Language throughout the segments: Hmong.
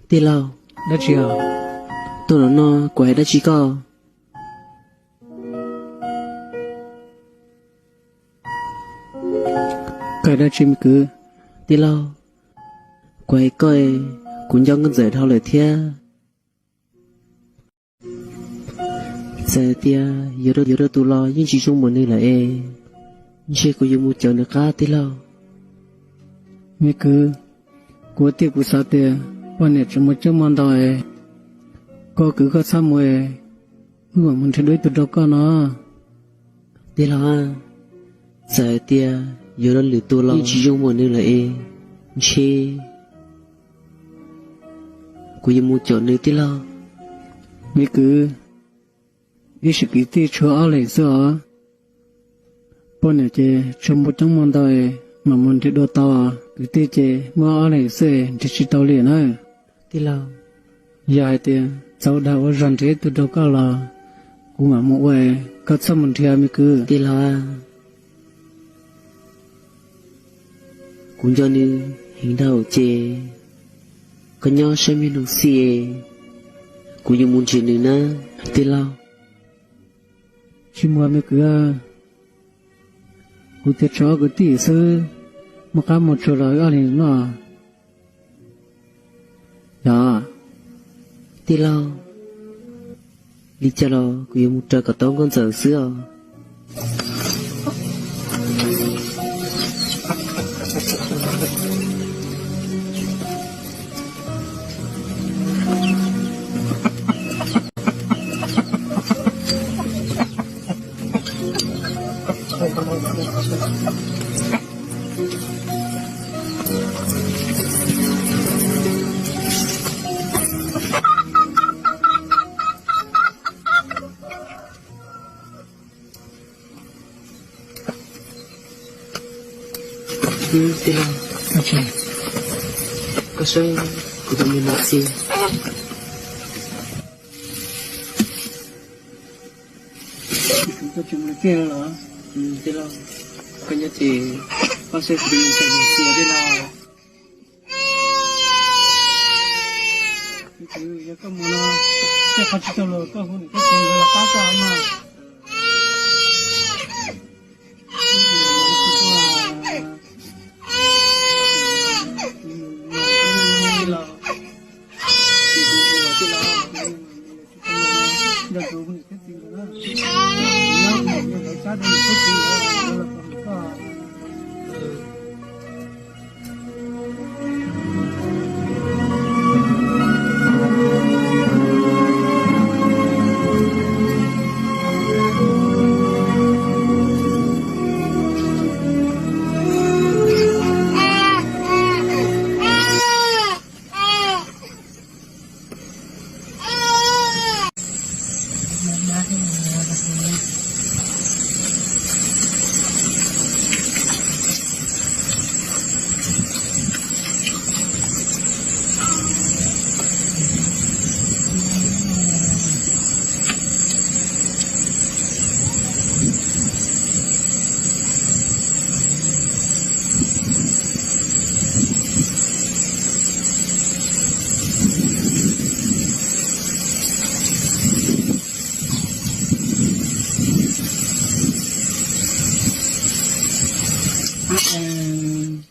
Tij laug, dab tsi os? Tuaj no no kuv hais dab tsi koj? Koj hais dab tsi me kwv? Tij laug, kuv hais koj, kuv nco nkauj ntxawm dhau lawm thiab. Txawm tias yuav rau tus los yeej tsis zoo npaum nws lawm es, ntshe kuv yuav mus caum nws qab tij laug. Me kwv, kuv tiag kuv xav tias poj niam tseem muaj coob muaj ntau es, koj kwv koj txhob mus es, wb mam mus nrhiav dua ib tug rau koj no. Tij laug, txawm hais tias yuav rau lwm tus los yeej tsis zoo npaum nws lawm es, ntshe kuv yuav mus caum nws tij laug. Me kwv, ib sim kwv tij tshuav ob leeg xwb os. Poj niam ces tshuav muaj coob muaj ntau, mam mus nrhiav dua tau, kwv tij ces muaj ob leeg xwb nrhiav tsis tau li na. Tij laug, yog hais tias txaus dag ua zog nrhiav ib tug rau koj los kuv mam mus ua, koj txhob mus nrhiav me kwv. Tij laug, kuv nco nws heev dhau ces koj nyob saib me nus xij, kuv yuav mus nrhiav nws na tij laug. Tsis mus me kwv, kuv tias tshuav ob kwv tij xwb, muaj qab muaj tsuag los wb ob leeg noj. Yog, tij laug, li cas los kuv yuav mus raws kom tau nkauj ntxawm xwb os. Tij laug, koj saib kuv tus me nyuam txiv. Tij laug, koj nyob ces koj saib kuv tus me nyuam txiv tij laug. Yog koj mus no, tej qhov tsis tau los koj hu niam koj txiv nkawd los pab koj no.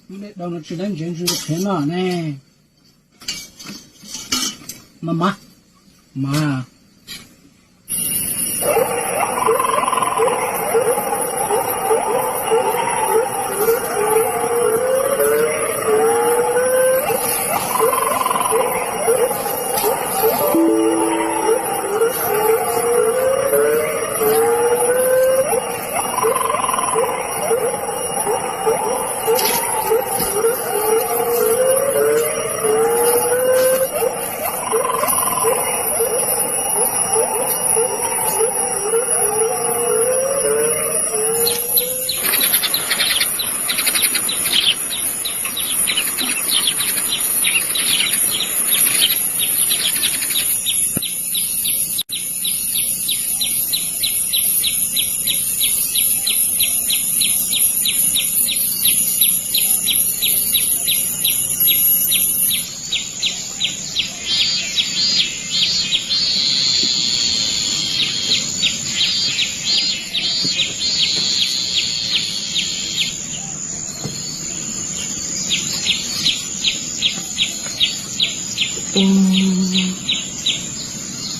Lub dej dau no tsis dab ntsev ntsis qhev no ne. Mas mas mas.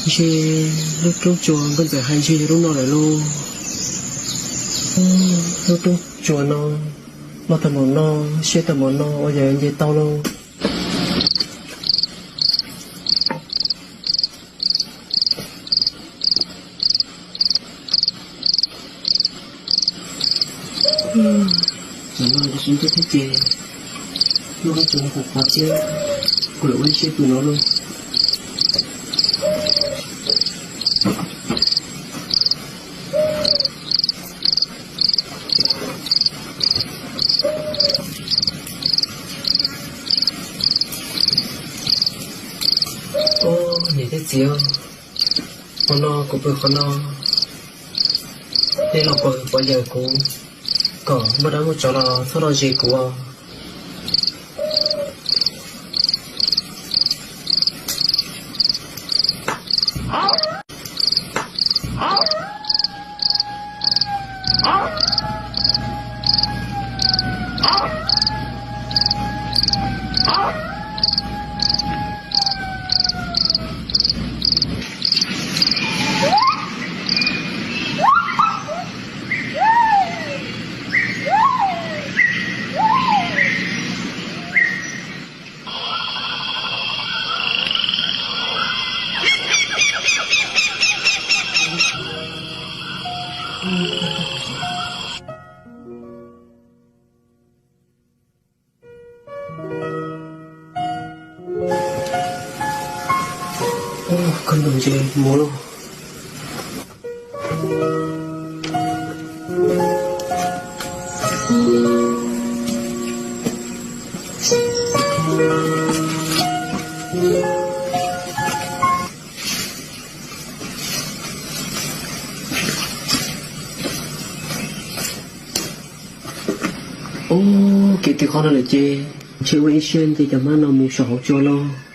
Ntshe lub roob tsua nkauj ntxawm hais ntshe yog lub no lawm lauj. Lub roob tsua no, loj tag npaum no, siab tag npaum no, ua yam nce tau lauj. Zaum no kuv xub ntiag thiab ces muab koj tso rau qhov qab thiab, kuv lam ua ib siab pw no lauj. Txiv, hmo no kuv pw qhov no, nej los pov hwm pov yawm kuv, kom muaj dab muaj tsov los txhob los zes kuv os. Koj nug ces mus lauj. Ub, kev twb qhov no lawm ces ntshe ua ib siab nce cov hmab no mus saum hauv tsua lauj.